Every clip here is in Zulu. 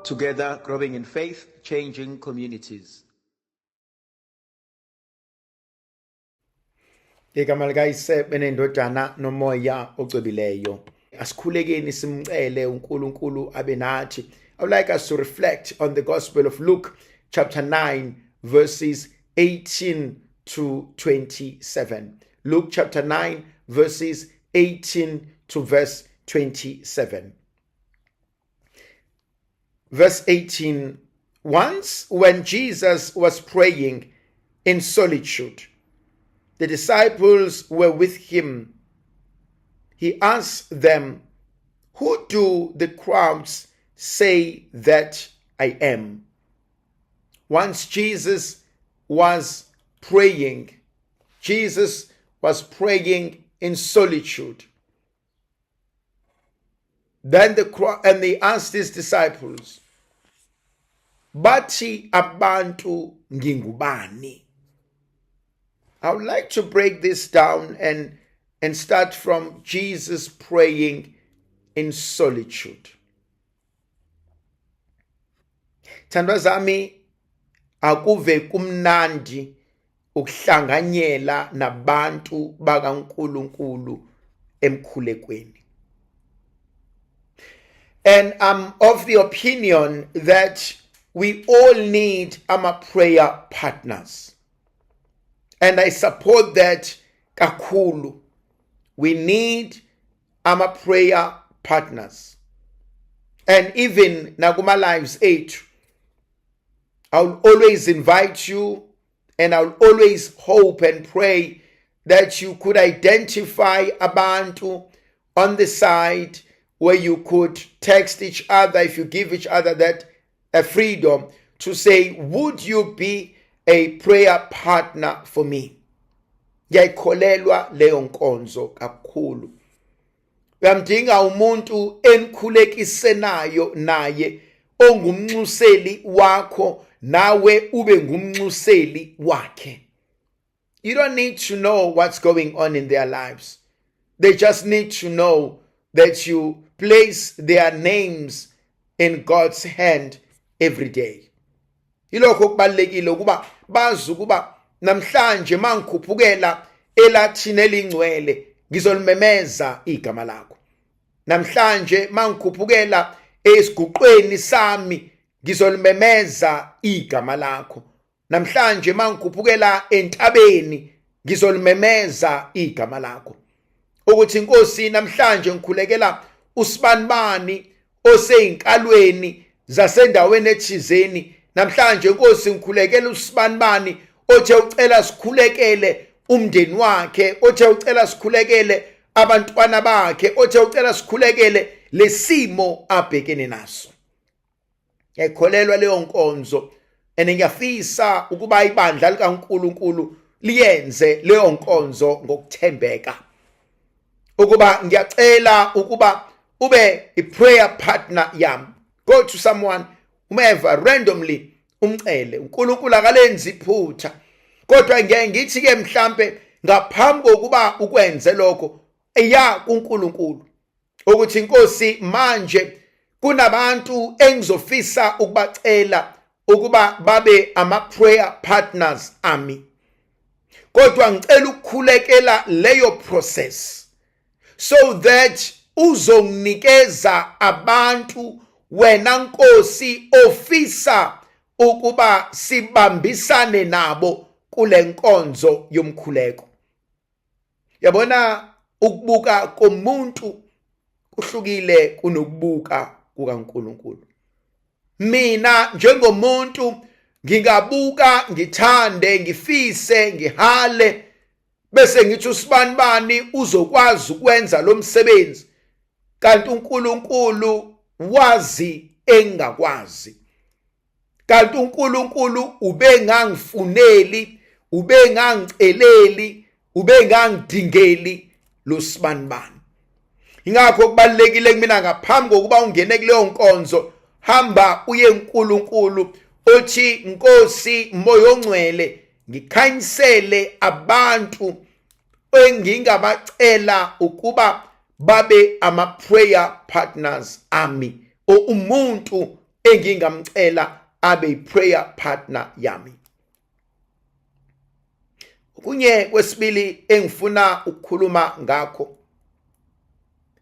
Together, growing in faith, changing communities. Igama likaYise benendodana nomoya ocwebileyo. Asikhulekeni simcele uNkulunkulu abe nathi. I would like us to reflect on the Gospel of Luke chapter 9 verses 18 to 27. Luke chapter 9 verses 18 to verse 27. Verse 18. Once when Jesus was praying in solitude, the disciples were with him. He asked them, "Who do the crowds say that I am?" Once Jesus was praying, Jesus was praying in solitude. Then the and they asked his disciples, "Bathi abantu ngingubani?" I would like to break this down and start from Jesus praying in solitude. Thandwa zami, akuve kumnandi ukuhlanganyela nabantu bakaNkuluNkulu emkhulekweni. And I'm of the opinion that we all need ama prayer partners. And I support that kakhulu. We need ama prayer partners. And even nakuma lives ethu, I will always invite you and I will always hope and pray that you could identify abantu on the side where you could text each other, if you give each other that a freedom to say, "Would you be a prayer partner for me?" Ngiyayikholelwa leyo nkonzo kakhulu. Uyamdinga umuntu enikhulekisanayo naye, ongumnxuseli wakho, nawe ube ngumnxuseli wakhe. You don't need to know what's going on in their lives. They just need to know that you place their names in God's hand every day. Yilokho kubalekile ukuba bazi ukuba namhlanje mangikhuphukela elathini elingcwele, ngizolimemeza igama lakho. Namhlanje mangikhuphukela esiguqweni sami, ngizolimemeza igama lakho. Namhlanje mangikhuphukela entabeni, ngizolimemeza igama lakho. Ukuthi inkosi, namhlanje ngikhulekela usibanibani oseyinkalweni zasendaweni ethizeni. Namhlanje inkosi, ngikhulekela usibanibani othe ucela sikhulekele umndeni wakhe, othe ucela sikhulekele abantwana bakhe, othe ucela sikhulekele lesimo abhekene naso. Ngiyakholelwa leyo nkonzo and ngiyafisa ukuba ibandla likaNkuluNkulu liyenze leyo nkonzo ngokuthembeka. Ukuba ngiyacela ukuba ube i-prayer partner yami. Go to someone, whomever, randomly, umcele. uNkulunkulu akalenzi iphutha, kodwa ngiyaye ngithi ke mhlambe ngaphambi kokuba ukwenze lokho, eya kuNkulunkulu ukuthi, "Inkosi, manje kunabantu engizofisa ukubacela ukuba babe ama prayer partners ami, kodwa ngicela ukukhulekela leyo process so that uzonginikeza abantu wena Nkosi ofisa ukuba sibambisane nabo kule nkonzo yomkhuleko." Yabona, ukubuka komuntu kuhlukile kunokubuka kukaNkuluNkulu. Mina njengomuntu ngingabuka, ngithande, ngifise, ngihale, bese ngithi usibanibani uzokwazi ukwenza lo msebenzi, kanti uNkulunkulu wazi engakwazi, kanti uNkulunkulu ubengangifuneli, ubengangiceleli, ubengangidingeli lo sibanibani. Ingakho kubalekile kumina, ngaphambi kokuba ungene kuleyo nkonzo, hamba uye uNkulunkulu, othi, "Nkosi Moya ongcwele, ngikhanyisele abantu engingabacela ukuba babe ama prayer partners ami, o umuntu Engingamcela abe i-prayer partner yami. Okunye kwesibili engifuna ukukhuluma ngakho,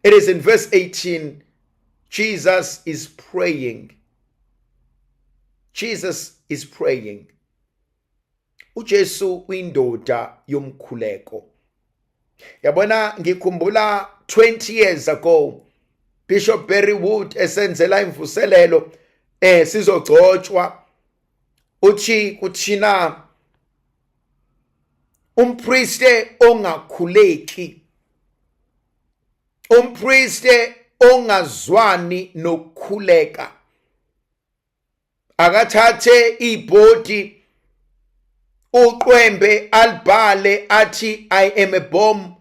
it is in verse 18. Jesus is praying. Jesus is praying. uJesu uyindoda yomkhuleko. Yabona, ngikhumbula 20 years ago, Bishop Barry Wood esenzela imvuselelo, sizogcotshwa, uthi kuthina, umprieste ongakhuleki, umprieste ongazwani nokukhuleka, akathathe ibhodi, uqwembe, alibhale athi, "I am a bomb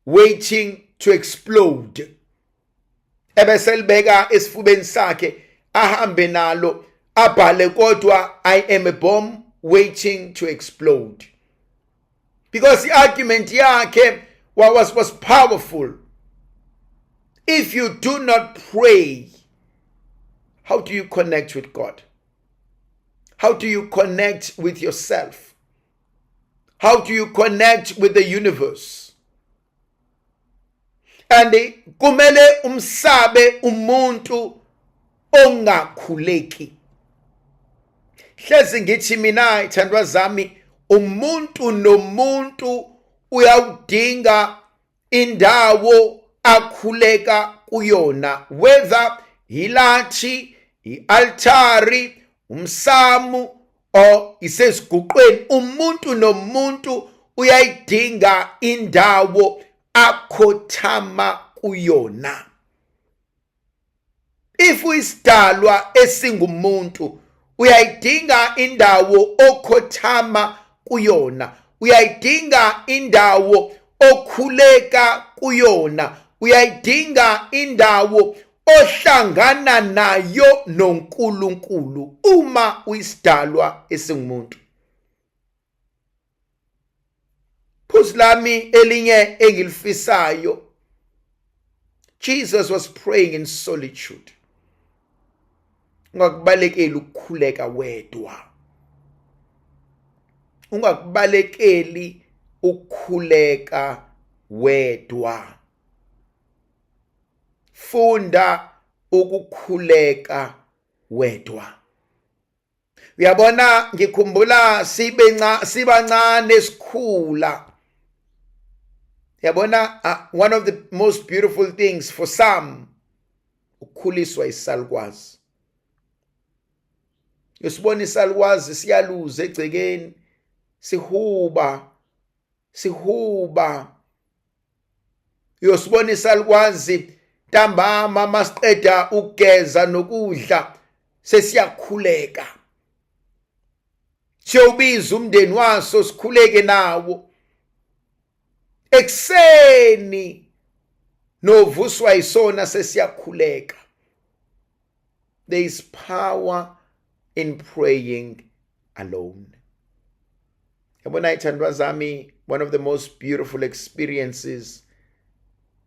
waiting to explode," ebese libeka esifubeni sakhe, ahambe nalo, abhale kodwa, "I am a bomb waiting to explode," because the argument yakhe was powerful. If you do not pray, how do you connect with God? How do you connect with yourself? How do you connect with the universe? And kumele umsabe umuntu ongakhuleki. Hlezi ngithi mina, ithandwa zami, umuntu nomuntu uyawudinga indawo akhuleka kuyona, whether ilathi, ialtari, umsamu or isesiguqweni. Umuntu nomuntu uyayidinga indawo akhothama kuyona. If uyisidalwa esingumuntu, uyayidinga indawo okhothama kuyona, uyayidinga indawo okhuleka kuyona, uyayidinga indawo ohlangana nayo noNkulunkulu uma uyisidalwa esingumuntu. Phuzu lami elinye engilifisayo, Jesus was praying in solitude. Ungakubalekeli ukukhuleka wedwa. Ungakubalekeli ukukhuleka wedwa. Funda ukukhuleka wedwa. Uyabona, ngikhumbula sibenca sibancane, sikhula. Yabona, one of the most beautiful things for some ukukhuliswa isalukwazi. Usibona isalukwazi siyaluza egcekeni, sihuba, sihuba. Uyosibona isalukwazi ntambama masiqeda ukugeza nokudla, sesiyakhuleka, siyowubiza umndeni waso, sikhuleke nawo. Ekuseni novuswa yisona, sesiyakhuleka. There is power in praying alone. Yabona, ithandwa zami, one of the most beautiful experiences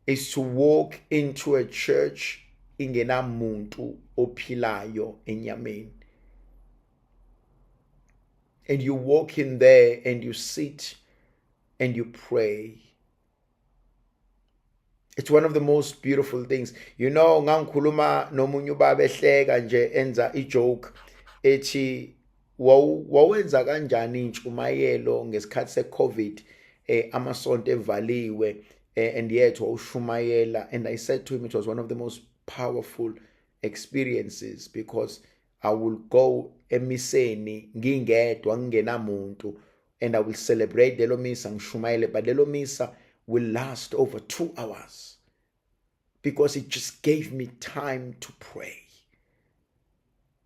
is to walk into a church ingenamuntu ophilayo enyameni, and you walk in there and you sit and you pray. It's one of the most beautiful things. Ngangikhuluma nomunye ubaba, ehleka nje, enza ijoke, ethi, "Wawenza kanjani intshumayelo ngesikhathi seCovid, amasonto evaliwe, and yet wawushumayela?" And I said to him, it was one of the most powerful experiences, because I will go emiseni ngingedwa, ngingenamuntu, and I will celebrate lelo misa, ngishumayele, but lelo misa will last over 2 hours because it just gave me time to pray.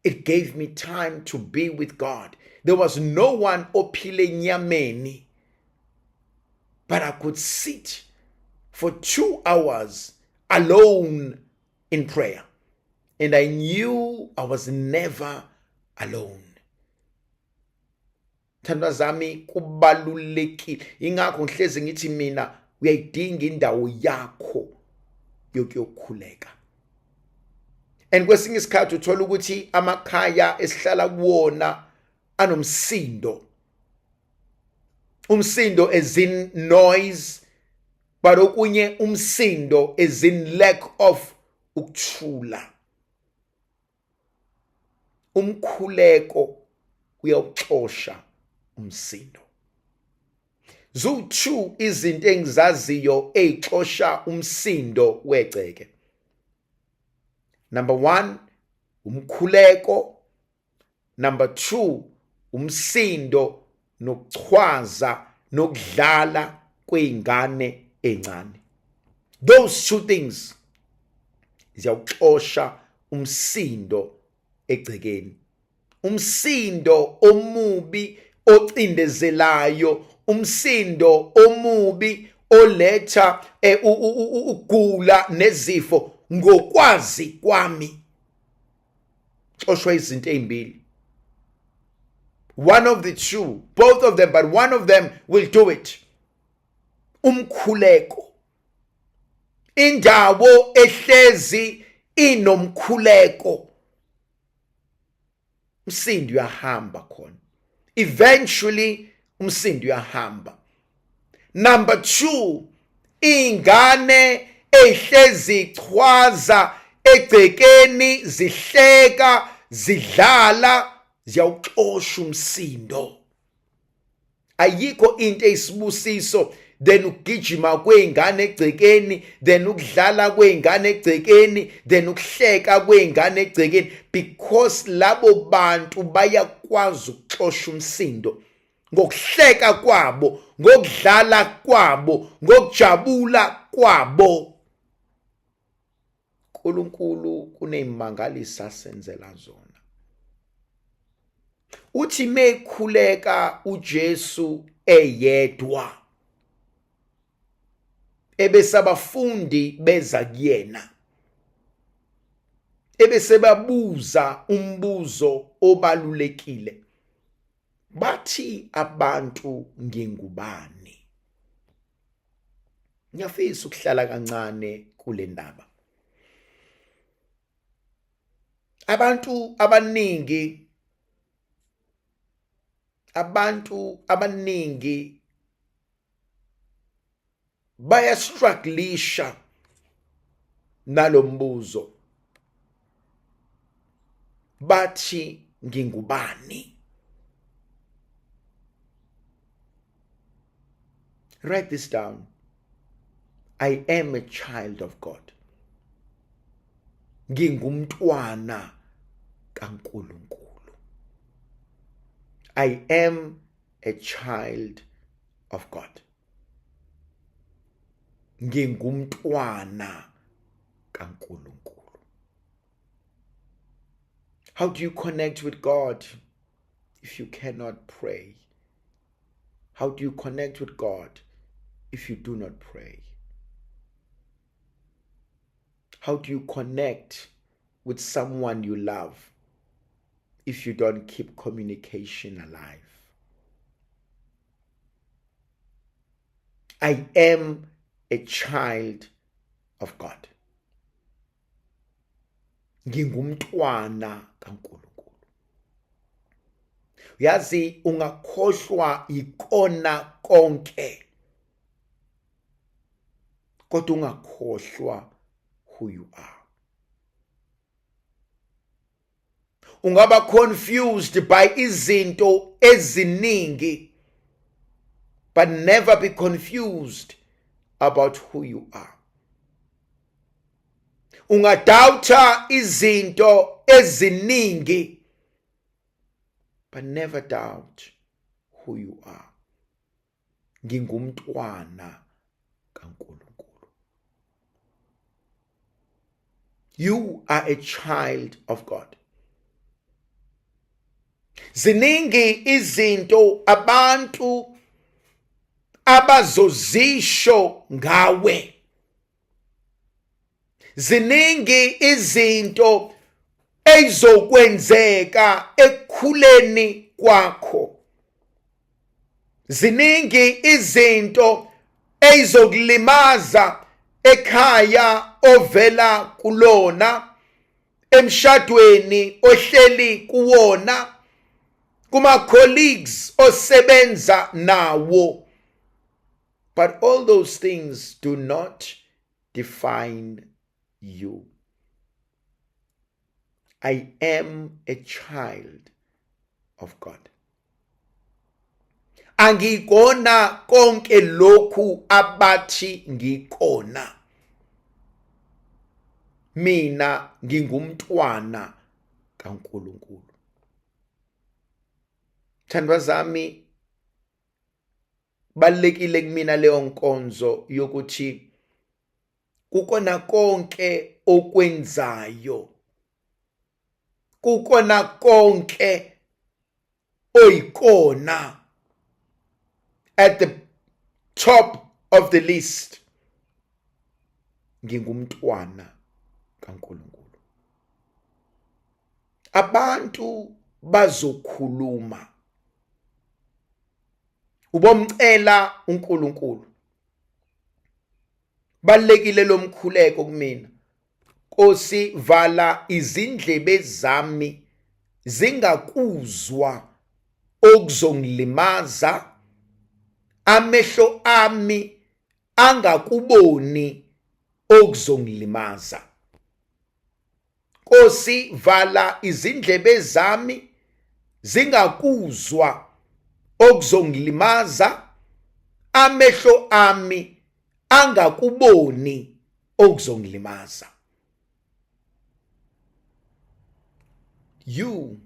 It gave me time to be with God. There was no one ophile enyameni, but I could sit for 2 hours alone in prayer, and I knew I was never alone. Thandwa zami, kubalulekile. Ingakho ngihlezi ngithi mina, uyayidinga indawo yakho yokuyokhuleka. And kwesinye isikhathi uthola ukuthi amakhaya esihlala kuwona anomsindo, umsindo as in noise, but okunye umsindo as in lack of ukuthula. Umkhuleko uyawuxosha umsindo. Zu-two izinto engizaziyo ey'xosha umsindo wegceke. Number 1, umkhuleko. Number 2, umsindo nokuchwaza nokudlala kwey'ngane ey'ncane. Those two things ziyawuxosha umsindo egcekeni, umsindo omubi ocindezelayo, umsindo omubi oletha ukugula nezifo. Ngokwazi kwami xoshwa izinto ezimbili, one of the two, both of them, but one of them will do it. Umkhuleko, indawo ehlezi inomkhuleko, umsindo uyahamba khona. Eventually umsindo uyahamba. Number 2, ingane ehlezi ichwaza egcekeni, zihleka, zidlala, ziyawuxosha umsindo. Ayikho into eyisibusiso then ukugijima kwey'ngane egcekeni, then ukudlala kwey'ngane egcekeni, then ukuhleka kwey'ngane egcekeni, because labo bantu bayakwazi ukuxosha umsindo ngokuhleka kwabo, ngokudlala kwabo, ngokujabula kwabo. uNkulunkulu kuney'mangaliso asenzela zona. Uthi mekhuleka uJesu eyedwa, ebese abafundi beza kuyena, ebese babuza umbuzo obalulekile, bathi abantu ngingubani? Ngiyafisa ukuhlala kancane kule ndaba. Abantu abaningi, abantu abaningi bayastrugglisha nalombuzo, bathi ngingubani? Write this down. I am a child of God. Ngingumntwana kaNkulunkulu. I am a child of God. Ngingumntwana kaNkulunkulu. How do you connect with God if you cannot pray? How do you connect with God if you do not pray? How do you connect with someone you love if you don't keep communication alive? I am a child of God. Ngingumntwana kaNkulunkulu. Uyazi, ungakhohlwa ikona konke, kodwa ungakhohlwa who you are. Ungaba confused by izinto eziningi, but never be confused about who you are. Ungadoubta izinto eziningi, but never doubt who you are. Ngingumntwana kaNkulunkulu. You are a child of God. Ziningi izinto abantu abazozisho ngawe. Ziningi izinto ezizokwenzeka ekukhuleni kwakho. Ziningi izinto ezizokulimaza ekhaya ovela kulona. Emshadweni ohleli kuwona, kuma colleagues osebenza nawo. But all those things do not define you. I am a child of God. Angikona konke lokhu abathi ngikona. Mina ngingumntwana kaNkuluNkulu. Thandwa zami, balekile kumina leyo nkonzo yokuthi kukona konke okwenzayo, kukona konke oyikona, at the top of the list ngingumntwana kaNkuluNkulu. Abantu bazokhuluma, ubomcela uNkulunkulu. Balekile lomkhuleko kumina. Nkosi, vala izindlebe zami zingakuzwa okuzongilimaza, amehlo ami angakuboni okuzongilimaza. Nkosi, vala izindlebe zami zingakuzwa okuzongilimaza, amehlo ami angakuboni okuzongilimaza. You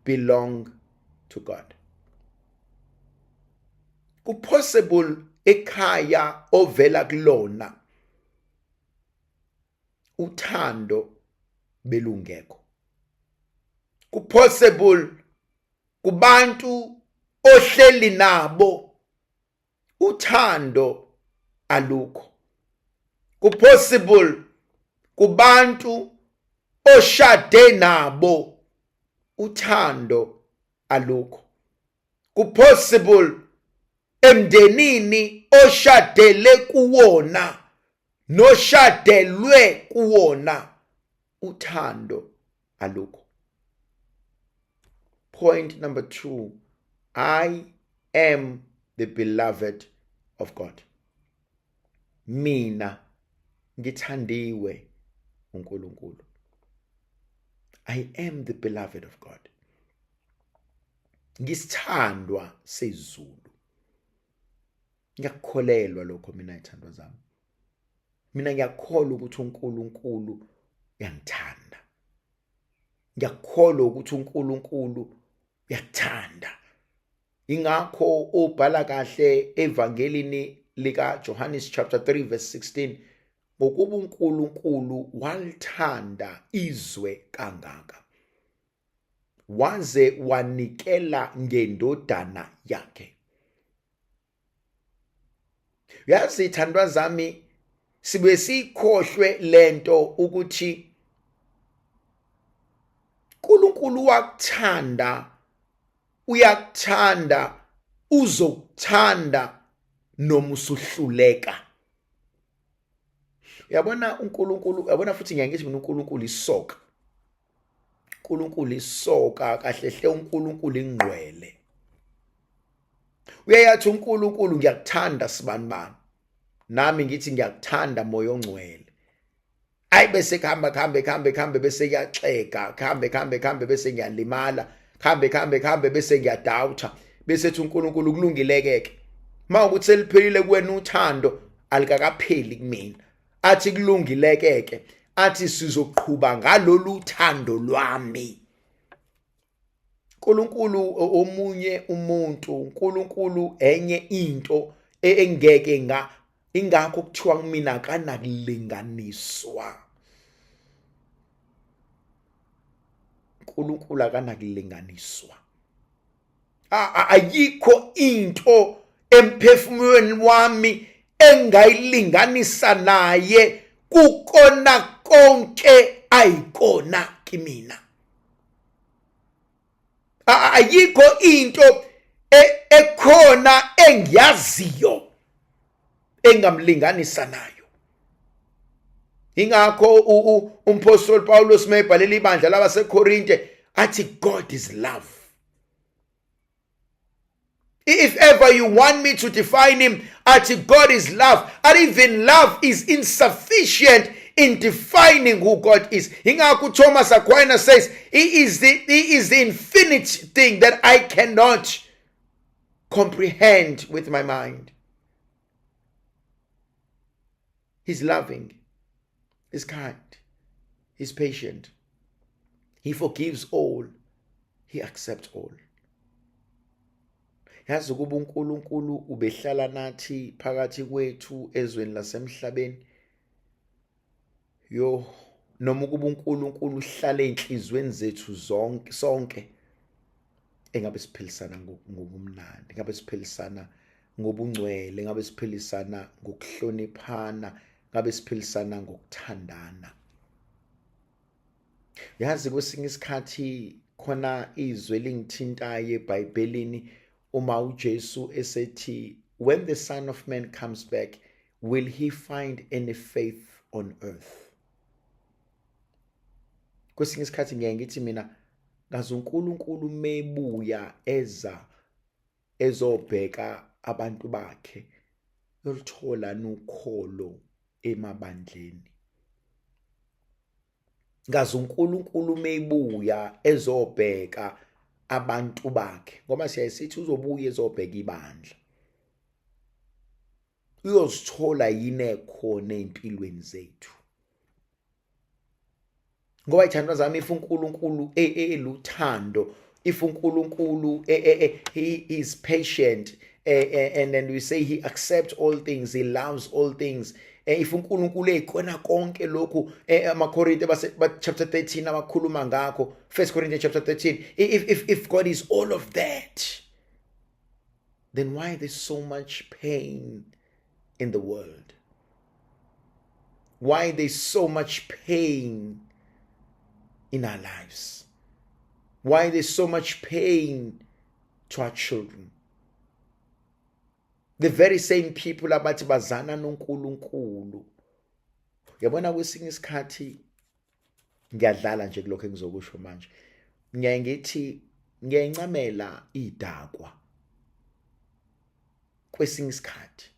belong to God. Kupossible ekhaya ovela kulona uthando belungekho. Kupossible kubantu ohleli nabo uthando alukho. Kupossible kubantu oshade nabo uthando alukho. Kupossible emndenini oshadele kuwona noshadelwe kuwona uthando alukho. Point number 2, I am the beloved of God. Mina ngithandiwe uNkulunkulu. I am the beloved of God. Ngisithandwa sezulu. Ngiyakukholelwa lokho mina, ithandwa zami. Mina ngiyakholwa ukuthi uNkulunkulu uyangithanda. Ngiyakholwa ukuthi uNkulunkulu uyakuthanda. Ingakho ubhala kahle evangelini lika Johannes chapter 3 verse 16, ngokuba uNkulunkulu walithanda izwe kangaka waze wanikela ngendodana yakhe. Uyazi thandwa zami, sibuye sikhohlwe lento ukuthi uNkulunkulu wakuthanda, uyakuthanda, uzokuthanda noma usuhluleka. Uyabona uNkulunkulu, uyabona futhi ngiyangithi mina uNkulunkulu isoka. uNkulunkulu isoka kahle hle, uNkulunkulu ingqwele. Uyayathi uNkulunkulu ngiyakuthanda sibanibani, nami ngithi ngiyakuthanda moya ongcwele. Ayi bese kuhamba kuhambe kuhambe kuhambe bese kuyaxega, kuhambe kuhambe kuhambe bese ngiyalimala, kuhambe kuhambe kuhambe bese ngiyadoubt, bese ethi uNkulunkulu kulungileke ke. Mawukuthi seliphelile kuwena uthando, alikakapheli kumina. Athi kulungileke ke, athi sizoqhuba ngalolu thando lwami. uNkulunkulu omunye umuntu, uNkulunkulu enye into engeke nga ingakho kuthiwa kumina akanakulinganiswa. uNkulunkulu akanakulinganiswa. Ayikho into emphefumulweni wami engayilinganisa naye kukona konke ayikona kimina. Ayikho into ekhona engiyaziyo engamlinganisa nayo. Ingakho umpostoli Paulus mayebhalela ibandla labaseKorinte athi God is love. If ever you want me to define him, athi God is love. And even love is insufficient in defining who God is. Ingakho Thomas Aquinas says he is the infinite thing that I cannot comprehend with my mind. He's loving, he's kind, he's patient. He forgives all, he accepts all. Yazi ukuba uNkulunkulu ubehlala nathi phakathi kwethu ezweni lasemhlabeni, yo, noma ukuba uNkulunkulu uhlale enhlizweni zethu zonke sonke, engabe siphilisana ngobumnandi, ngabe siphilisana ngobungcwele, ngabe siphilisana ngokuhloniphana, ngabe siphilisana ngokuthandana. Yazi, kwesinye isikhathi khona izwi elingithintayo eBhayibhelini uma uJesu esethi, "When the Son of Man comes back, will he find any faith on earth?" Kwesinye isikhathi ngiyaye ngithi mina, ngaze uNkulunkulu mebuya eza ezobheka abantu bakhe, yolithola nukholo emabandleni? Ngaze uNkulunkulu mebuya ezobheka abantu bakhe, ngoba siyayisithi uzobuya ezobheka ibandla, uyozithola yini ekhona empilweni zethu? Ngoba, ithandwa zami, if uNkulunkulu eluthando, if uNkulunkulu he is patient, and then we say he accepts all things, he loves all things, if uNkulunkulu ekhona konke lokhu amaKorinte base chapter 13 abakhuluma ngakho, 1 Corinthians chapter 13, if God is all of that, then why there's so much pain in the world? Why there's so much pain in our lives? Why there's so much pain to our children? The very same people abathi bazana noNkulunkulu. Yabona, kwesinye isikhathi ngiyadlala nje kulokho engizokusho manje, ngiyaye ngithi ngiyayincamela idakwa kwesinye isikhathi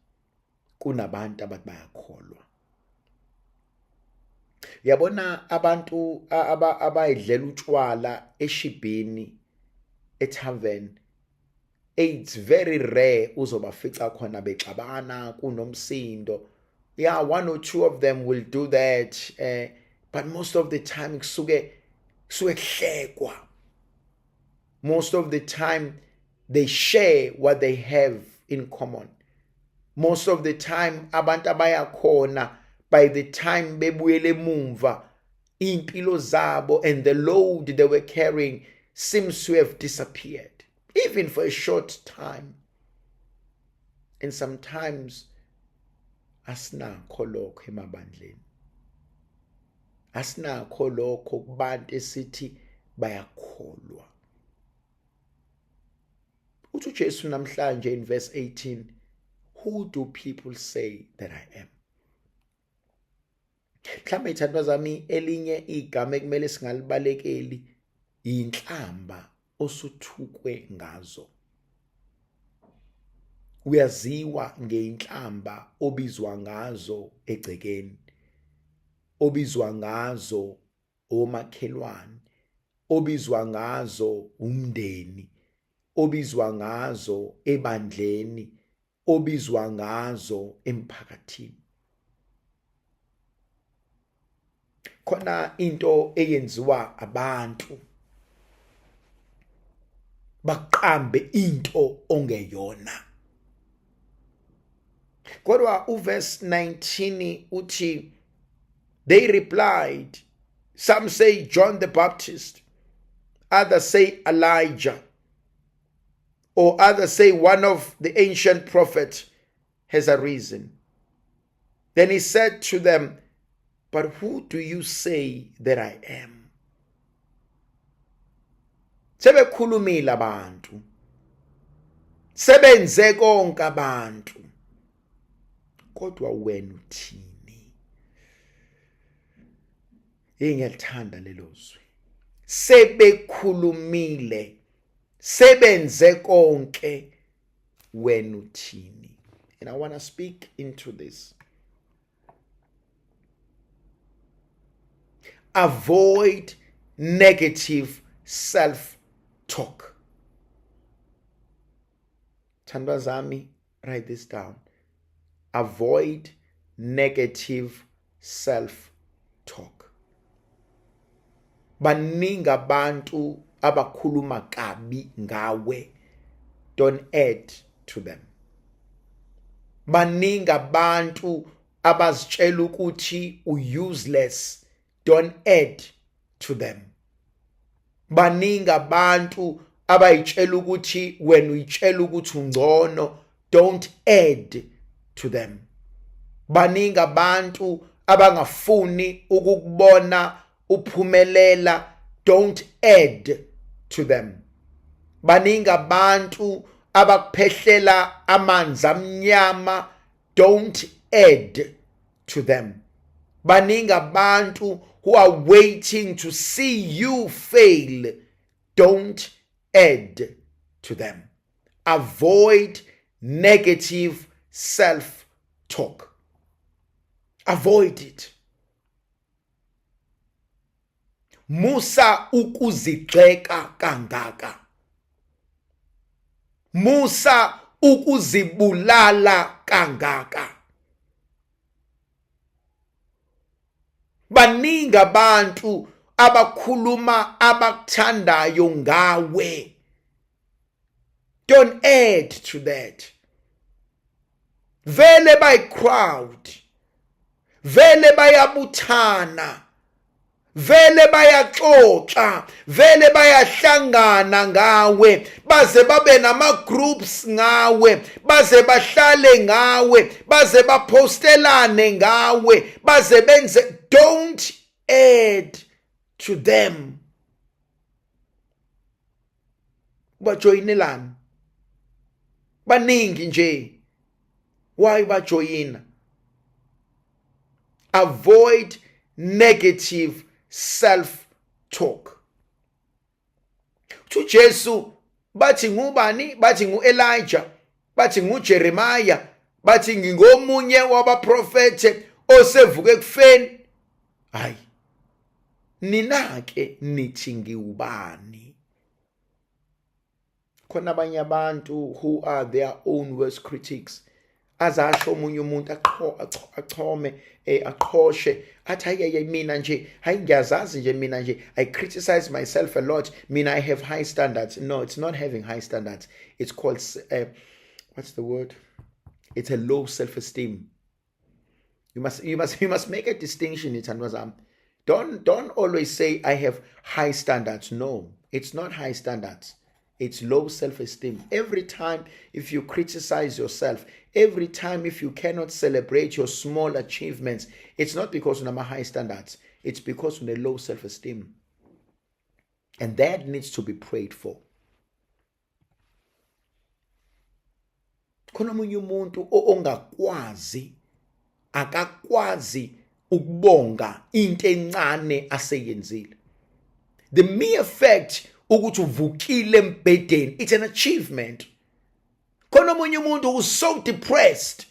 kunabantu abathi bayakholwa. Uyabona, abantu abayidlela utshwala eshibhini, etavern, it's very rare uzobafica khona bexabana kunomsindo. Yeah, one or two of them will do that, but most of the time kusuke kuhlekwa. Most of the time they share what they have in common. Most of the time abantu abayakhona, by the time bebuyele emumva, impilo zabo and the load they were carrying seems to have disappeared, even for a short time. And sometimes asinakho lokho emabandleni, asinakho lokho kubantu esithi bayakholwa. Uthi uJesu namhlanje in verse 18, "Who do people say that I am?" Mhlawumbe, ithandwa zami, elinye igama ekumele singalibalekeli inhlamba osuthukwe ngazo. Uyaziwa ngeinhlamba obizwa ngazo egcekeni, obizwa ngazo omakhelwane, obizwa ngazo umndeni, obizwa ngazo ebandleni, obizwa ngazo emphakathini. Khona into eyenziwa abantu, baqambe into ongeyona. Kodwa uverse 19 uthi, "They replied, 'Some say John the Baptist, others say Elijah, or others say one of the ancient prophets has arisen.' Then he said to them, 'But who do you say that I am?'" Sebekhulumile abantu, sebenze konke abantu, kodwa wena uthini? Ngiyalithanda lelo zwi. Sebekhulumile, sebenze konke, wena uthini? And I want to speak into this. Avoid negative self-talk. Thandwa zami, write this down. Avoid negative self-talk. Baningi abantu abakhuluma kabi ngawe. Don't add to them. Baningi abantu abazitshela ukuthi u-useless. Don't add to them. Baningi abantu abayitshela ukuthi wena uyitshela ukuthi ungcono. Don't add to them. Baningi abantu abangafuni ukukubona uphumelela. Don't add to them. Baningi abantu abakuphehlela amanzi amnyama. Don't add to them. Baningi abantu who are waiting to see you fail. Don't add to them. Avoid negative self-talk. Avoid it. Musa ukuzigxeka kangaka. Musa ukuzibulala kangaka. Baningi abantu abakhuluma abakuthandayo ngawe. Don't add to that. Vele by crowd, vele bayabuthana, vele bayaxoxa, vele bayahlangana ngawe, baze babe nama groups ngawe, baze bahlale ngawe, baze bapostelane ngawe, baze benze. Don't add to them. Bajoyinelani? Baningi nje. Why bajoyina? Avoid negative self-talk. UJesu bathi ngubani? Bathi nguElijah, bathi nguJeremiah, bathi ngingomunye wabaprofethe osevuke ekufeni. Hayi, nina ke nithi ngiwubani? Khona abanye abantu who are their own worst critics. Azasho omunye umuntu achome, aqhoshe, athi hayi hayi mina nje, hayi ngiyazazi nje mina nje, I criticize myself a lot, mina I have high standards. No, it's not having high standards. It's called, what's the word? It's a low self-esteem. You must make a distinction, ithandwa zami. Don't always say I have high standards. No, it's not high standards. It's low self-esteem. Every time if you criticize yourself, every time if you cannot celebrate your small achievements, it's not because you have high standards. It's because you have low self-esteem. And that needs to be prayed for. Khona omunye umuntu ongakwazi, akakwazi ukubonga into encane aseyenzile. The mere fact ukuthi uvukile embhedeni, it's an achievement. Khona omunye umuntu who's so depressed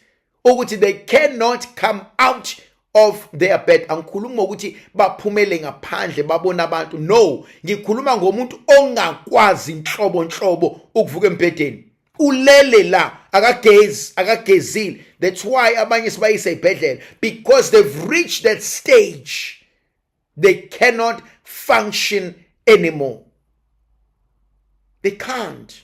ukuthi they cannot come out of their bed. Angikhulumi ngokuthi baphumele ngaphandle babone abantu. No, ngikhuluma ngomuntu ongakwazi inhlobo nhlobo ukuvuka embhedeni. Ulele la, akagezi, akagezile. That's why abanye sibayise ezibhedlela, because they've reached that stage. They cannot function anymore. They can't.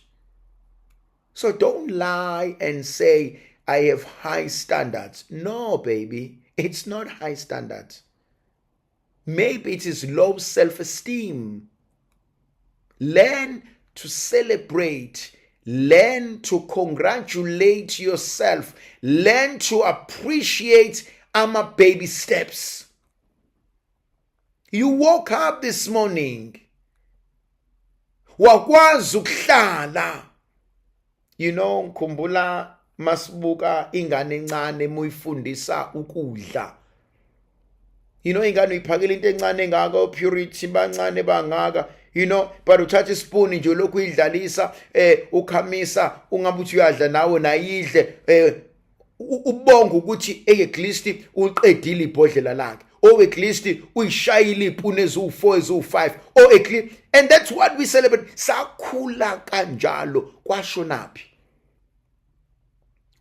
So don't lie and say, I have high standards. No, baby, it's not high standards. Maybe it is low self-esteem. Learn to celebrate. Learn to congratulate yourself. Learn to appreciate our baby steps. You woke up this morning. Wakwazi ukuhlala. You know, ngikhumbula masibuka ingane encane muyifundisa ukudla. Ingane uyiphakela into encane engaka, purity bancane bangaka, but uthatha ispoon nje lokhu uyidlalisa, ukhamisa ungabe uthi uyadla nawe nayidle, ubonga ukuthi at least uqedile ibhodlela lakhe, or at least uyishayile ipuni eziwu4, eziwu5, or at least. And that's what we celebrate. Sakhula kanjalo. Kwashonaphi?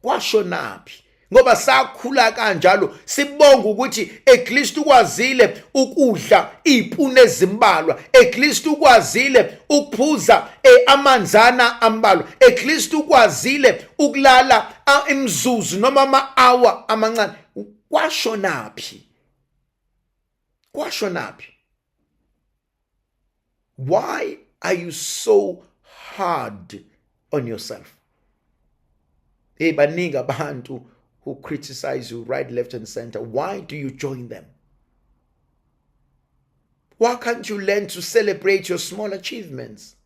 Kwashonaphi? Ngoba sakhula kanjalo, sibonga ukuthi at least ukwazile ukudla ipuni ezimbalwa, at least ukwazile ukuphuza amanzana ambalwa, at least ukwazile ukulala imizuzu noma ama-hour amancane. Kwashonaphi? Kwashonaphi? Why are you so hard on yourself? Hey, baningi abantu who criticize you right, left and center. Why do you join them? Why can't you learn to celebrate your small achievements?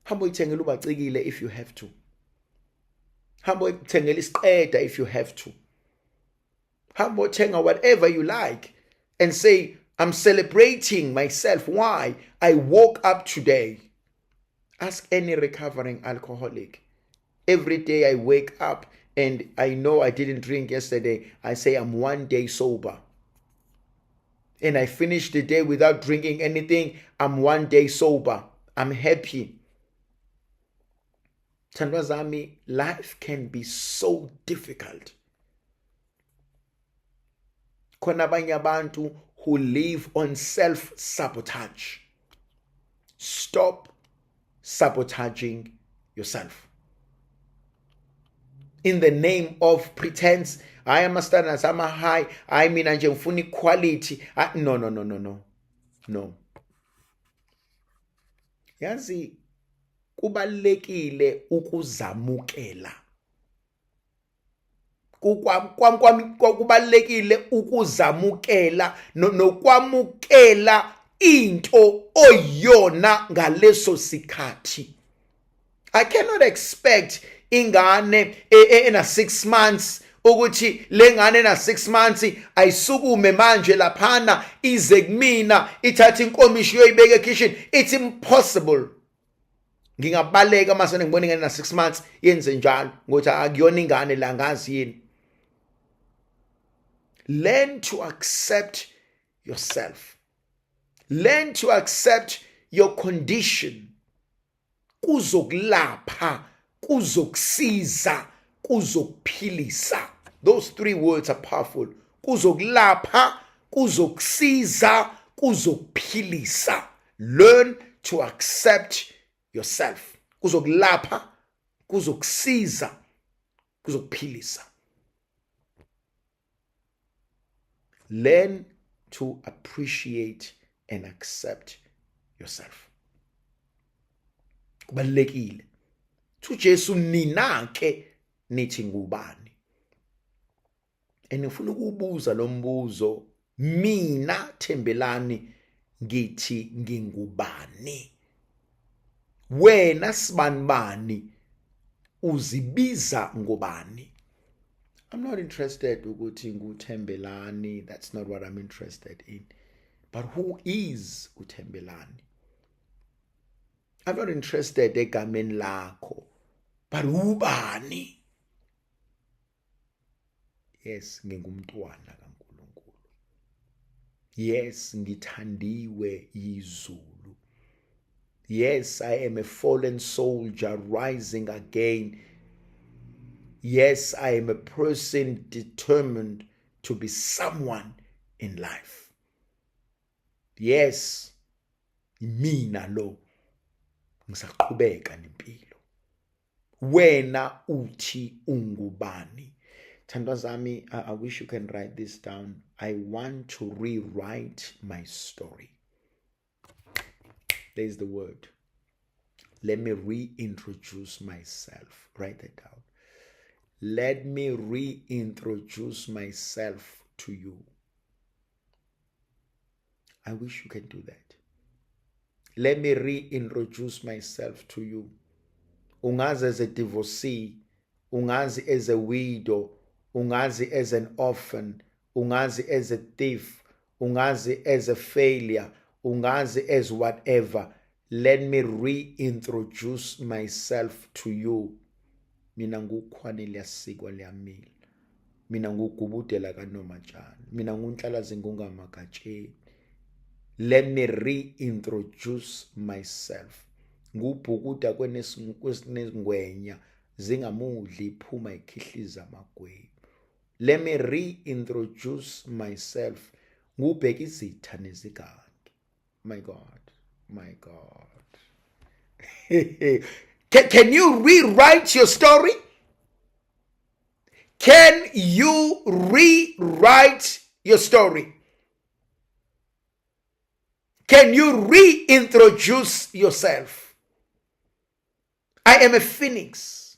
Hamba uyithengele ubacikile if you have to. Hamba uyithengele isiqeda if you have to. Hamba uthenga whatever you like and say, "I'm celebrating myself. Why? I woke up today." Ask any recovering alcoholic. Every day I wake up and I know I didn't drink yesterday, I say, "I'm one day sober." And I finish the day without drinking anything, I'm one day sober. I'm happy. Thandwa zami, life can be so difficult. Khona abanye abantu who live on self sabotage. Stop sabotaging yourself in the name of pretense. Hayi, ama-standards ama-high, hayi, mina nje ngifuna i-quality. No, no, no, no, no, no. Yazi, kubalekile ukuzamukela, kubalekile ukuzamukela nokwamukela into oyiyona ngaleso sikhathi. I cannot expect ingane ena 6 months ukuthi le ngane na 6 months ayisukume manje laphana ize kumina, ithathe inkomishi yoyibeka ekitchen. It's impossible. Ngingabaleka mase ngibona ingane na 6 months yenze njalo, ngokuthi akuyona ingane la, ngazi yini. Learn to accept yourself. Learn to accept your condition. Kuzokulapha, kuzokusiza, kuzokuphilisa. Those three words are powerful. Kuzokulapha, kuzokusiza, kuzokuphilisa. Learn to accept yourself. Kuzokulapha, kuzokusiza, kuzokuphilisa. Learn to appreciate and accept yourself. Kubalekile. UJesu, "Nina ke nithi ngubani?" And ngifuna ukubuza lo mbuzo: mina Thembelani ngithi ngingubani? Wena sibanibani uzibiza ngobani? I'm not interested ukuthi nguThembelani. That's not what I'm interested in, but who is uThembelani? I'm not interested egameni lakho, but ubani? Yes, ngingumntwana kaNkuluNkulu. Yes, ngithandiwe yizulu. Yes, I am a fallen soldier rising again. Yes, I am a person determined to be someone in life. Yes, mina lo ngisaqhubeka nempilo. Wena uthi ungubani? Thandwa zami, I wish you can write this down. I want to rewrite my story. There's the word. Let me reintroduce myself. Write that down. Let me reintroduce myself to you. I wish you can do that. Let me reintroduce myself to you. Ungazi as a divorcee, ungazi as a widow, ungazi as an orphan. Ungazi as a thief, ungazi as a failure, ungazi as whatever. Let me reintroduce myself to you. Mina ngukhwane liyasikwa liyamila. Mina ngugubudela kanomatshani. Mina ngunhlalazi ngungamagatsheni. Let me reintroduce myself. Ngubhukuda kwesinengwenya zingamudli iphuma ikhihliza amagwebu. Let me reintroduce myself. Ngubheka izitha nezigangi. My God, my God. Can you rewrite your story? Can you rewrite your story? Can you reintroduce yourself? I am a phoenix.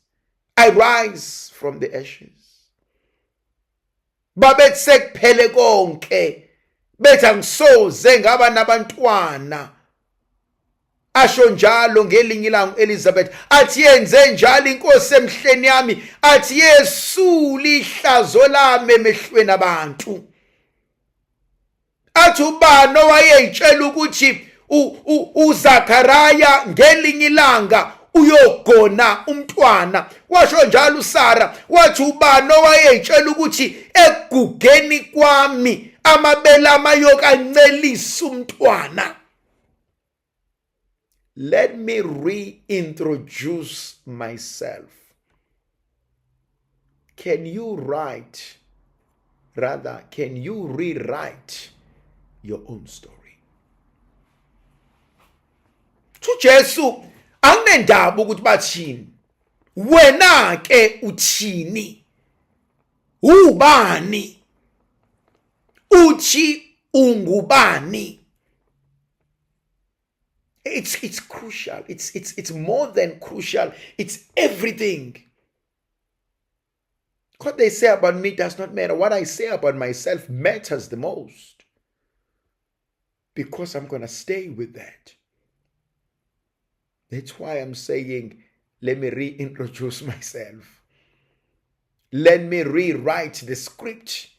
I rise from the ashes. Babethi sekuphele konke. Bethi angisoze ngaba nabantwana. Asho njalo ngelinye ilanga Elizabeth athi yenze njalo inkosi emhleni yami athi yesula ihlazo lami emehlweni abantu. Athi ubani owayeyitshela ukuthi uZakaraya ngelinye ilanga uyogona umntwana. Washo njalo uSara wathi ubani owayeyitshela ukuthi ekugugeni kwami amabele amayokancelisa umntwana. Let me reintroduce myself. Can you write, rather, can you rewrite your own story? UJesu anginendaba ukuthi bathini. Wena ke uthini? Ubani? Uthi ungubani? It's crucial. It's more than crucial. It's everything. What they say about me does not matter. What I say about myself matters the most. Because I'm going to stay with that. That's why I'm saying, let me reintroduce myself. Let me rewrite the script.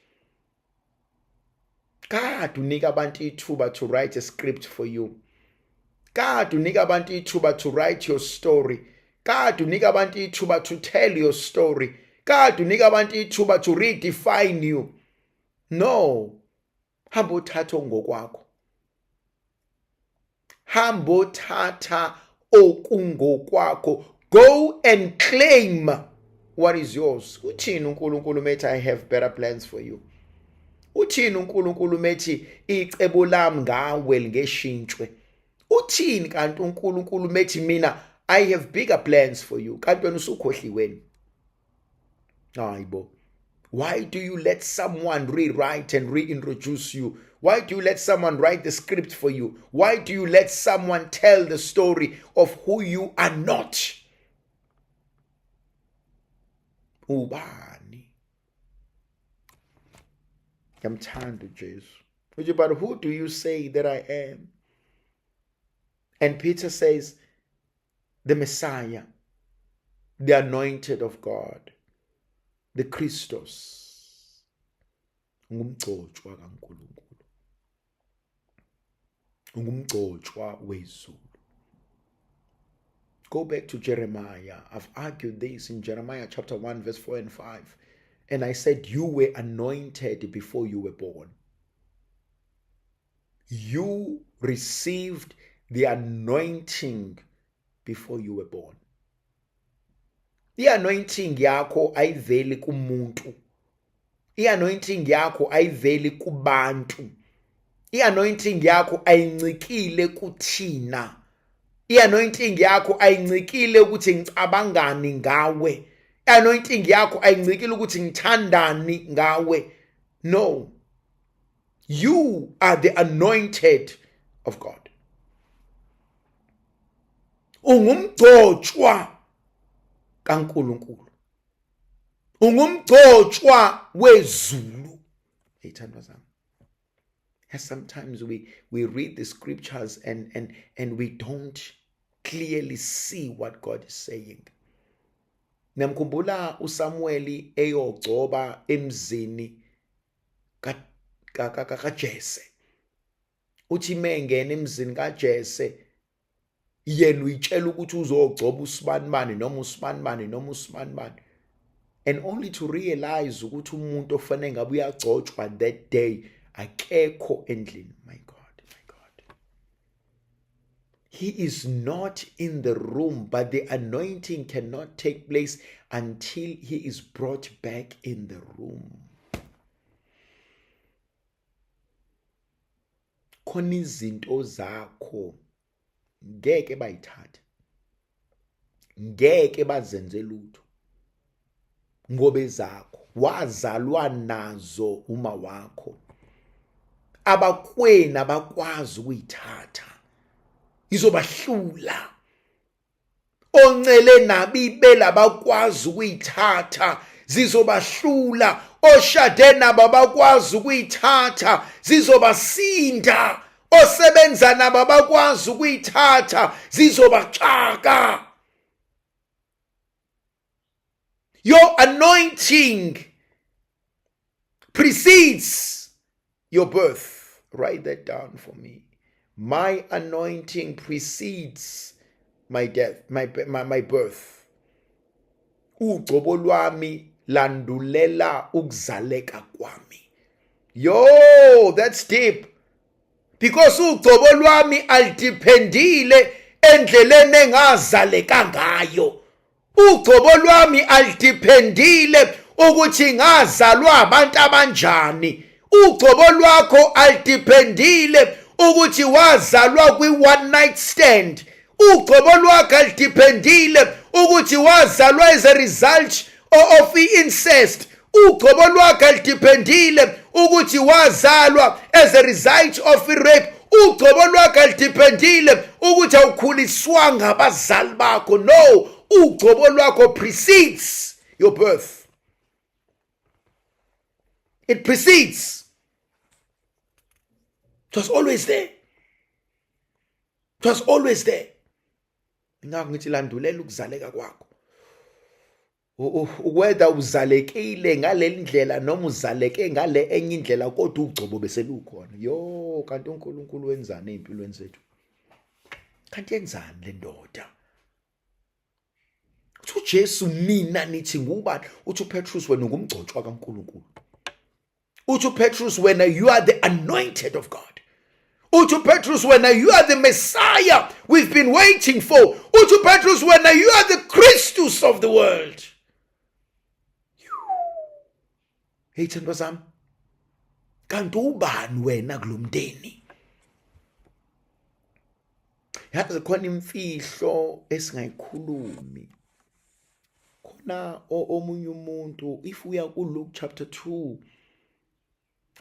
God unika abantu ithuba to write a script for you. God unika abantu ithuba to write your story. God unika abantu ithuba to tell your story. God unika abantu ithuba to redefine you. No. Hamba uthatha okungokwakho. Hamba uthatha okungokwakho. Go and claim what is yours. Uthini uNkulunkulu methi I have better plans for you? Uthini uNkulunkulu methi icebo lami ngawe lingeshintshwe? Uthini kanti uNkulunkulu methi mina I have bigger plans for you? Kanti wena usukhohliweni. Hayibo. Why do you let someone rewrite and reintroduce you? Why do you let someone write the script for you? Why do you let someone tell the story of who you are not? Ubani? Ngiyamthanda uJesu. Uthi, but who do you say that I am? And Peter says, the Messiah, the anointed of God, the Christos, ungumgcotshwa kaNkulunkulu, ungumgcotshwa wezulu. Go back to Jeremiah. I've argued this in Jeremiah chapter 1 verse 4 and 5. And I said you were anointed before you were born. You received the anointing before you were born. I-anointing yakho ayiveli kumuntu. I-anointing yakho ayiveli kubantu. I-anointing yakho ayincikile kuthina. I-anointing yakho ayincikile ukuthi ngicabangani ngawe. I-anointing yakho ayincikile ukuthi ngithandani ngawe. No. You are the anointed of God. Ungumgcotshwa kaNkulunkulu. Ungumgcotshwa wezulu. Eyithandwa zami. Sometimes we read the scriptures and we don't clearly see what God is saying. Namkhumbula uSamueli eyogcoba emzini kaJese. Uthi mengena emzini kaJese yena uyitshela ukuthi uzogcoba usibanibani noma usibanibani noma usibanibani, and only to realize ukuthi umuntu ofanele ngabe uyagcotshwa that day akekho endlini. My God, my God. He is not in the room, but the anointing cannot take place until he is brought back in the room. Khona izinto zakho ngeke bayithathe, ngeke bazenze lutho, ngoba ezakho wazalwa nazo uma wakho. Abakwenu abakwazi ukuyithatha, izobahlula. Oncele nabo ibele abakwazi ukuyithatha, zizobahlula. Oshade nabo abakwazi ukuyithatha, zizobasinda. Osebenza nabo abakwazi ukuyithatha, zizobaxaka. Your anointing precedes your birth. Write that down for me. My anointing precedes my death, my birth. Ugcobo lwami landulela ukuzaleka kwami. Yo, that's deep. Because ugcobo lwami alidependile endleleni engazaleka ngayo. Ugcobo lwami alidependile ukuthi ngazalwa abantu abanjani. Ugcobo lwakho alidependile ukuthi wazalwa kwi one night stand. Ugcobo lwakho alidependile ukuthi wazalwa as a result of incest. Ugcobo lwakho alidependile ukuthi wazalwa as a result of rape. Ugcobo lwakho alidependile ukuthi awukhuliswanga abazali bakho. No, ugcobo lwakho precedes your birth. It precedes. It was always there. It was always there. Ngakho ngithi landulela ukuzaleka kwakho. Whether uzalekile ngaleli ndlela noma uzaleke ngale enye indlela, kodwa ugcobo bese lukhona. Yo, kanti uNkulunkulu wenzani ezimpilweni zethu? Kanti yenzani le ndoda? Uthi uJesu, nina nithi ngubani? Uthi uPetrus, wena ungumgcotshwa kaNkulunkulu. Uthi uPetrus, wena you are the anointed of God. Uthi uPetrus, wena you are the Messiah we've been waiting for. Uthi uPetrus, wena you are the Christus of the world. Hey thandwa zami, kanti ubani wena kulomndeni? Yazi khona imfihlo esingayikhulumi. Khona omunye umuntu, if uya ku Luke chapter 2,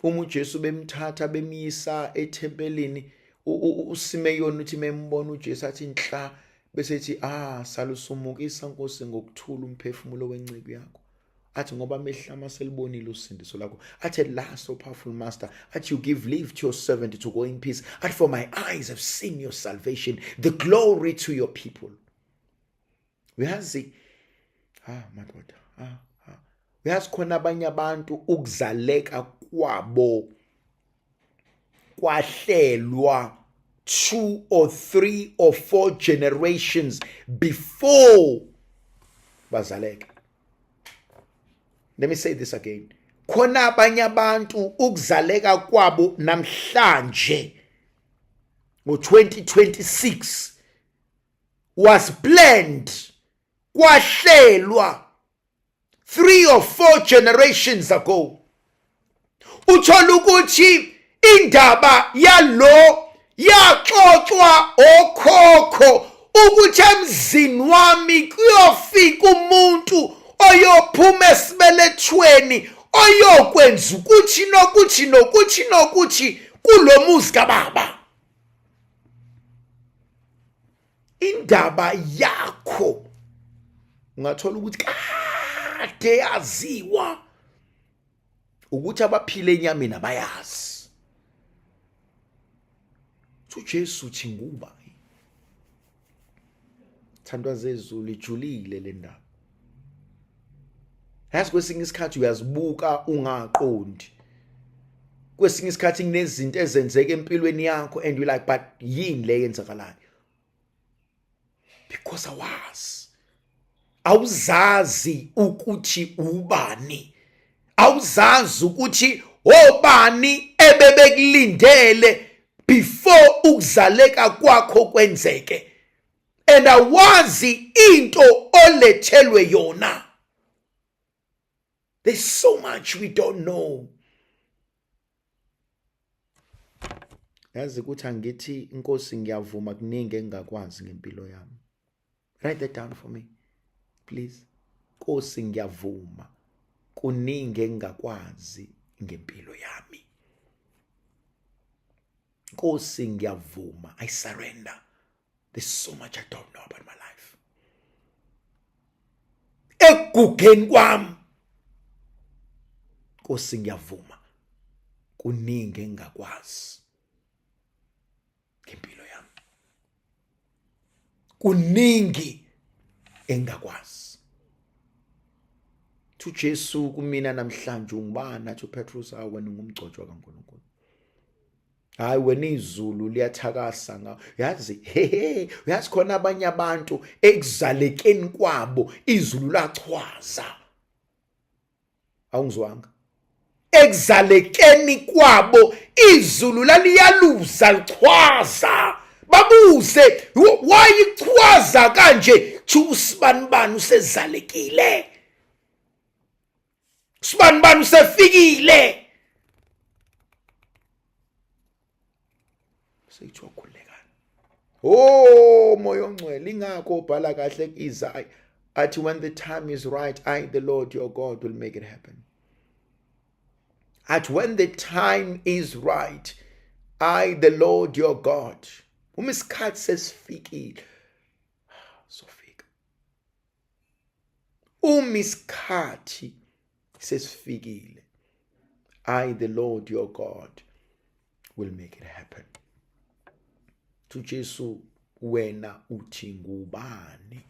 uma uJesu bemthatha bemyisa ethempelini, uSimeyoni uthi membona uJesu athi nhla, bese ethi, salusumukisa Nkosi ngokuthula umphefumulo wenceku yakho. Athi ngoba amehlo ami aselibonile usindiso lakho. Athi at last, O powerful master, athi you give leave to your servant to go in peace. Athi for my eyes have seen your salvation, the glory to your people. Uyazi, madoda, uyazi khona abanye abantu ukuzaleka kwabo kwahlelwa 2 or 3 or 4 generations before bazaleka. Let me say this again. Khona abanye abantu ukuzaleka kwabo namhlanje ngo-2026 was planned, kwahlelwa 3 or 4 generations ago. Uthola ukuthi indaba yalo yaxoxwa okhokho ukuthi emzini wami kuyofika umuntu oyophuma esibelethweni oyokwenza ukuthi nokuthi nokuthi nokuthi kulomuzi kababa. Indaba yakho ungathola ukuthi kade yaziwa ukuthi abaphila enyameni abayazi. uJesu uthi nguba thandwa zezulu, ijulile le ndaba. Yazi kwesinye isikhathi uyazibuka ungaqondi. Kwesinye isikhathi kunezinto ezenzeka empilweni yakho and you like, but yini le yenzakalayo? Because awazi, awuzazi ukuthi ubani, awuzazi ukuthi obani ebebekulindele before ukuzaleka kwakho kwenzeke, and awazi into olethelwe yona. There's so much we don't know. Yazi ukuthi angithi inkosi ngiyavuma kuningi engingakwazi ngempilo yami. Write that down for me, please. Nkosi ngiyavuma kuningi engingakwazi ngempilo yami. Nkosi ngiyavuma, I surrender. There's so much I don't know about my life. Ekugugeni kwami Nkosi ngiyavuma kuningi engingakwazi ngempilo yami. Kuningi engingakwazi. Thu Jesu kumina namhlanje ungubani? Athi uPetrus, awu wena ungumgcotshwa kaNkulunkulu. Hayi wena izulu liyathakasa ngawo. Yazi, hehe, uyazi khona abanye abantu ekuzalekeni kwabo izulu lachwaza. Awungizwanga? Ekuzalekeni kwabo izulu laliyaluza lichwaza. Babuze, why ichwaza kanje? Thi usibanibani usezalekile. Sibanibani usefikile. Sekuthiwa khulekani. Oh moya ongcwele, ingakho ubhala kahle kuIsaiah athi when the time is right, I the Lord your God will make it happen. At when the time is right, I the Lord your God. Uma isikhathi sesifikile, sofika. Uma isikhathi sesifikile, I the Lord your God will make it happen. To Jesu wena uthi ngubani?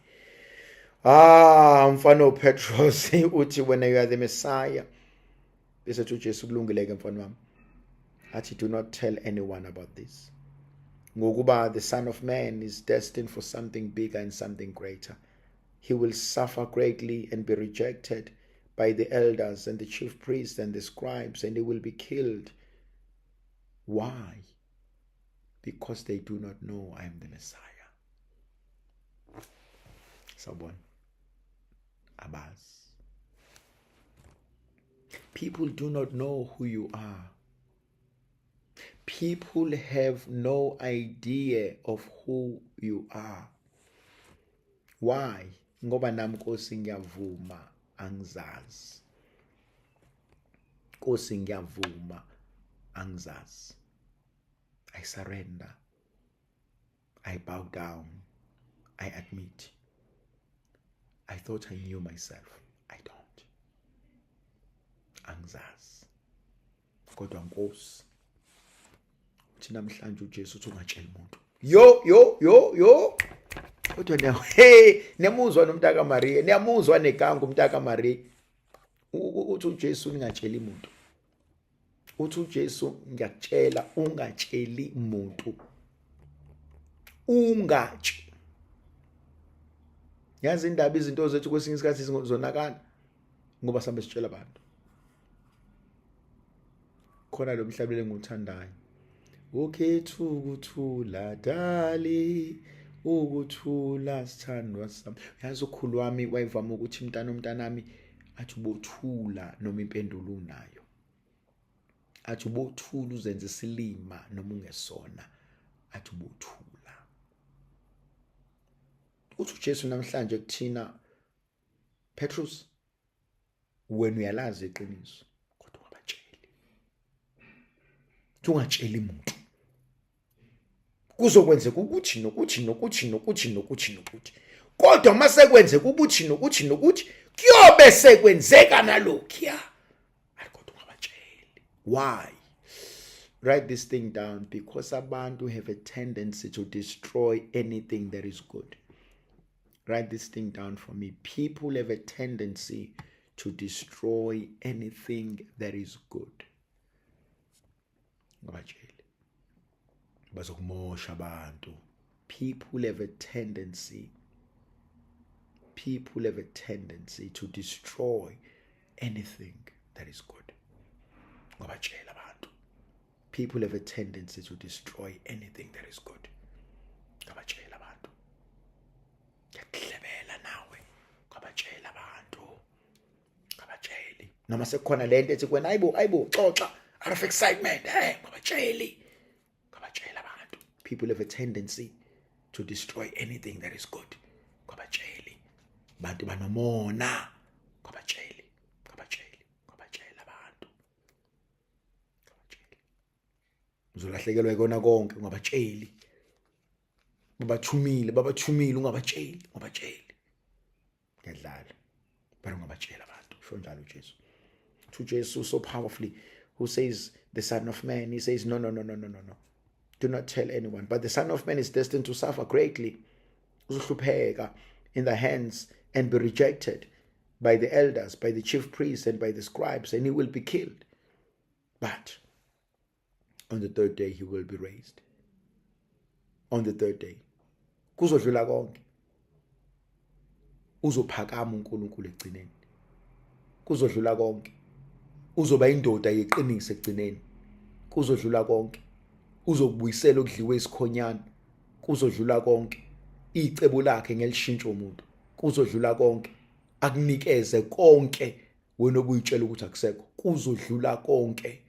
Ah, mfana uPetros uthi wena you are the Messiah. Bese uthi uJesu kulungile ke mfana wami. Athi do not tell anyone about this. Ngokuba the Son of Man is destined for something bigger and something greater. He will suffer greatly and be rejected by the elders and the chief priests and the scribes, and he will be killed. Why? Because they do not know I am the Messiah. Sawubona. Abazi. People do not know who you are. People have no idea of who you are. Why? Ngoba nami Nkosi ngiyavuma angizazi. Nkosi ngiyavuma angizazi. I surrender. I bow down. I admit. I thought I knew myself. I don't. Angizazi. Kodwa Nkosi uthi namhlanje uJesu uthi ungatsheli umuntu. Yo yo yo yo. Kodwa niya hey niyamuzwa nomntaka Maria, niyamuzwa neganga umntaka Maria. Uthi uJesu ningatsheli umuntu. Uthi uJesu ngiyakutshela ungatsheli umuntu. Ungatsheli. Yazi indaba izinto zethu kwesinye isikhathi zonakala ngoba sambe sitshela abantu. Khona lo mhlabelelo engiwuthandayo. Ukhetha ukuthula dali ukuthula sithandwa sami. Yazi ukhulu wami wayevama ukuthi mntana umntanami athi ubothula noma impendulo unayo. Athi ubothula uzenze isilima noma ungesona. Athi ubothula. Uthi uJesu namhlanje kuthina Petrus wena uyalazi iqiniso kodwa ungabatsheli. Ungatsheli umuntu. Kuzokwenzeka ukuthi nokuthi nokuthi nokuthi nokuthi nokuthi. Kodwa mase kwenzeka ukuthi nokuthi nokuthi kuyobe sekwenzeka nalokhuya. Kodwa ungabatsheli. Why? Write this thing down, because abantu have a tendency to destroy anything that is good. Write this thing down for me. People have a tendency to destroy anything that is good. Ungabatsheli, bazokumosha abantu. People have a tendency, people have a tendency to destroy anything that is good. Ungabatshela abantu. People have a tendency to destroy anything that is good. Ungabatshela abantu. Ngiyakuhlebela nawe, ungabatshela abantu. Ungabatsheli. Noma sekukhona lento ethi kuwena, ayibo, ayibo, xoxa out of excitement, hey, ungabatsheli. Ungabatshela abantu. People have a tendency to destroy anything that is good. Ungabatsheli. Abantu banomona. Ungabatsheli. Ungabatsheli. Ungabatshela abantu. Ungabatsheli. Uzolahlekelwa ikona konke, ungabatsheli. Babathumile, babathumile, ungabatsheli, ungabatsheli. Ngiyadlala. But ungabatshela abantu. Usho njalo uJesu. To Jesu so powerfully, who says the Son of Man, he says, no, no, no, no, no, no, no. Do not tell anyone. But the Son of Man is destined to suffer greatly. Uzohlupheka in the hands and be rejected by the elders, by the chief priests, and by the scribes, and he will be killed. But on the third day he will be raised. On the third day. Kuzodlula konke. Uzophakama uNkulunkulu ekugcineni. Kuzodlula konke. Uzoba indoda yeqiniso ekugcineni. Kuzodlula konke. Uzokubuyisela okudliwe isikhonyana. Kuzodlula konke. Icebo lakhe ngelishintsha umuntu. Kuzodlula konke. Akunikeze konke wena obuyitshela ukuthi akusekho. Kuzodlula konke.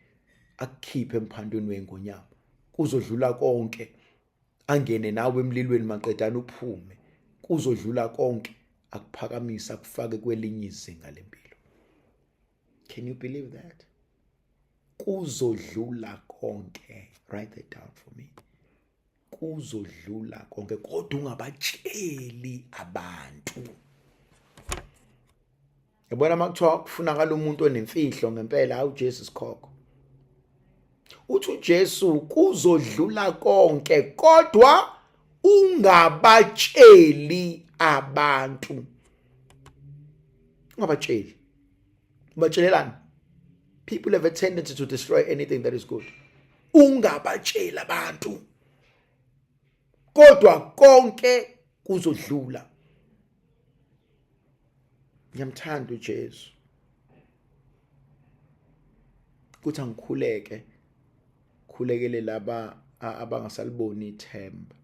Akukhiphe emphandweni wengonyama. Kuzodlula konke. Angene nawe emlilweni maqedana uphume. Kuzodlula konke. Akuphakamisa akufake kwelinye izinga lempilo. Can you believe that? Kuzodlula konke. Write that down for me. Kuzodlula konke, kodwa ungabatsheli abantu. Yabona makuthiwa kufunakala umuntu onemfihlo ngempela, hawu Jesu sikhokho. Uthi uJesu kuzodlula konke, kodwa ungabatsheli abantu. Ungabatsheli. Ubatshelelani? People have a tendency to destroy anything that is good. Ungabatsheli abantu. Kodwa konke kuzodlula. Ngiyamthanda uJesu. Kuthi angikhuleke, khulekele laba abangasaliboni ithemba.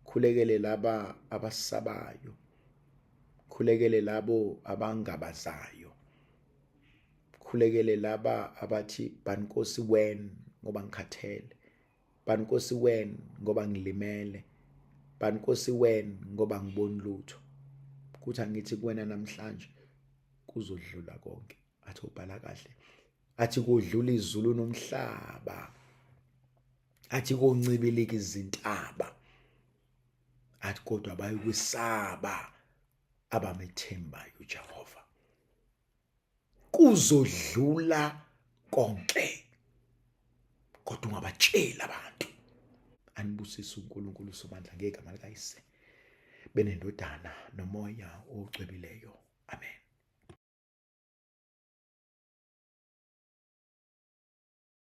Khulekele laba abasabayo. Khulekele labo abangabazayo. Khulekele laba abathi bankosi wen ngoba ngikhathele. Bankosi wen ngoba ngilimele. Bankosi wen ngoba ngiboni lutho. Kuthi angithi kuwena namhlanje kuzodlula konke. Athi ubhala kahle. Athi kudlula izulu nomhlaba. Athi koncibilika izintaba. Athi kodwa bayokwesaba abamethembayo uJehova. Kuzodlula konke, kodwa ungabatsheli abantu. Anibusise uNkulunkulu uSomandla ngegama likaYise benendodana noMoya ocwebileyo. Amen.